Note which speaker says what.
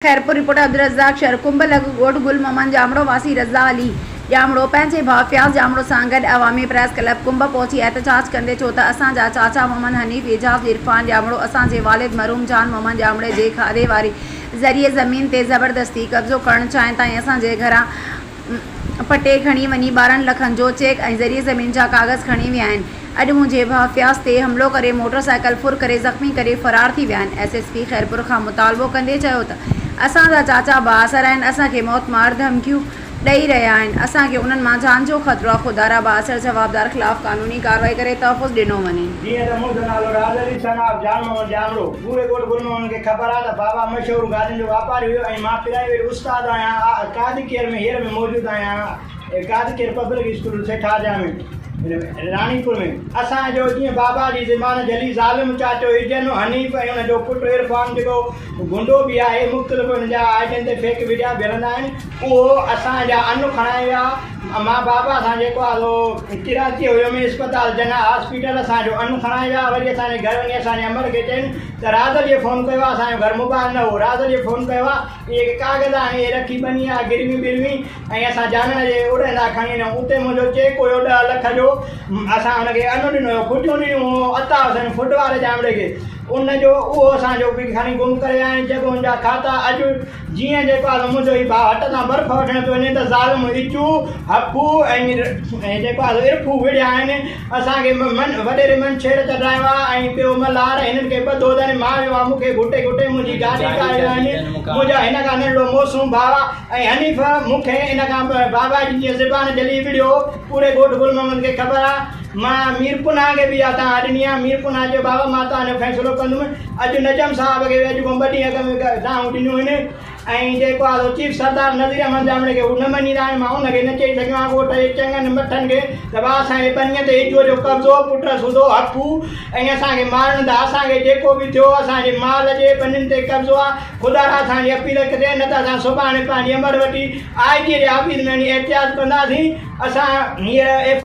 Speaker 1: Khairpur, report, Abdul Razzaq شر، ڪنب لڳ ڳوٺ گل محمد ڄامڙو واسي رضا علي ڄامڙو پنهنجي ڀاء فياض ڄامڙو سان گڏ عوامي پريس ڪلب ڪنب پهچي احتجاج ڪندي چيو ته اسان جا چاچا محمد حنيف اعجاز عرفان ڄامڙو اسان جي والد مرحوم جان محمد ڄامڙي جي کاڌي واري ذريعي زمين تي زبردستي قبضو ڪرڻ چاهين ٿا ۽ اسان جي گهران پٽي کڻي وڃي 12 لکن جو چيڪ ۽ ذريعي زمين جا ڪاغذ کڻي ويا آهن. اڄ منهنجي ڀاء فياض تي حملو ڪري موٽر سائيڪل ڦر ڪري زخمي ڪري فرار ٿي ويا آهن. ايس ايس پي خيرپور کان مطالبو ڪندي چيو ته اسان جا چاچا بااثر آهن اسان کي موت مار ڌمڪيون ڏئي رهيا آهن اسان کي انهن مان جان جو خطرو آهي خدارا بااثر جوابدار خلاف قانوني ڪارروائي ڪري تحفظ ڏنو وڃي.
Speaker 2: جيئن ته منهنجو نالو راز علي سن آف جان محمد ڄامڙو. پوري ڳوٺ گل محمد کي خبر آهي ته بابا مشهور گاڏين جو واپاري هيو ۽ مان پرائيويٽ استاد آهيان. آء قادڪير ۾ هينئر به موجود آهيان. قادڪير پبلڪ اسڪول سيٺارجا ۾ راڻيپور ۾. اسان جو جيئن بابا جي زبان جهلي ظالم چاچو هجن حنيف ۽ ان جو پٽ عرفان جيڪو گنڊو به آهي مختلف ان جا آئيڊين تي فيڪ وڊيا به هلندا آهن اهو اسان جا ان کڻائي ويا مان بابا سان جيڪو آهي سو ڪراچي هيم اسپتال جناح هاسپيٽل اسان جو ان کڻائي ويا وري اسان جي گهر وڃي اسان جي امڙ کي چين ته راز علي فون ڪيو آهي اسان جو گهر موبائل نه هو راز علي فون ڪيو آهي اهي ڪاغذ آهن اهي رکي ٻني آهي گروي ٻروي ۽ اسان جانڻ جي اڏهن تان کڻي وڃون. اتي منهنجو چيڪ هيو ڏهه لک جو. اسان ان کي ان ڏنو هيو، ڦٽيون ڏنيون هيون عطا حسين ڦٽ واري ڄامڙي کي. ان جو اهو اسان جو به کڻي گم ڪري ويا آهن جيڪو ان جا کاتا اڄ جيئن جيڪو آهي سو منهنجو هي ڀاء هٽ تان برف وٺڻ پيو وڃي ته ظالم اچو، هڦو ۽ جيڪو آهي سو عرفو وڙهيا آهن. اسان کي من وڏيري منڇير چڏرايو آهي ۽ ٻيو ملهار هنن کي ٻڌو اٿن. مان ويو آهيان مون کي گهٽي گهٽي منهنجي گاڏي ڪاهي ويا آهن. منهنجا هن کان ننڍڙو موسوم ڀاء آهي. ۽ حنيف مون کي ان کان بابا جي جيئن زبان جهلي وڙهيو، پوري ڳوٺ گل محمد کي خبر آ. مان مير پناهه کي به اها دانهن ڏني آ. مير پناهه چيو بابا مان توهان جو فيصلو ڪندم. اڄ نجم صاحب کي به اڄ کان ٻه ڏينهن اڳ ۾ دانهون ڏنيون هن ۽ جيڪو آ سو چيف سردار نذير احمد ڄامڙي کي هو نه مڃيندا آهن. مان ان کي نه چئي سگهيو آهيان ڳوٺ جي چڱن مٺن کي ته ڀاء اسان جي ٻنيء تي هجوء جو قبضو، پٽ سوڌو حق هو ۽ اسان کي مارڻ ٿا. اسان کي جيڪو به ٿيو اسان جي مال جي ٻنين تي قبضو آ. خدا را اسان جي اپيل ڪجي نه ته اسان سڀاڻي پنهنجي امڙ وٽي آء جي جي آفيس ۾ وڃي احتجاج ڪنداسين اسان هينئر ايف.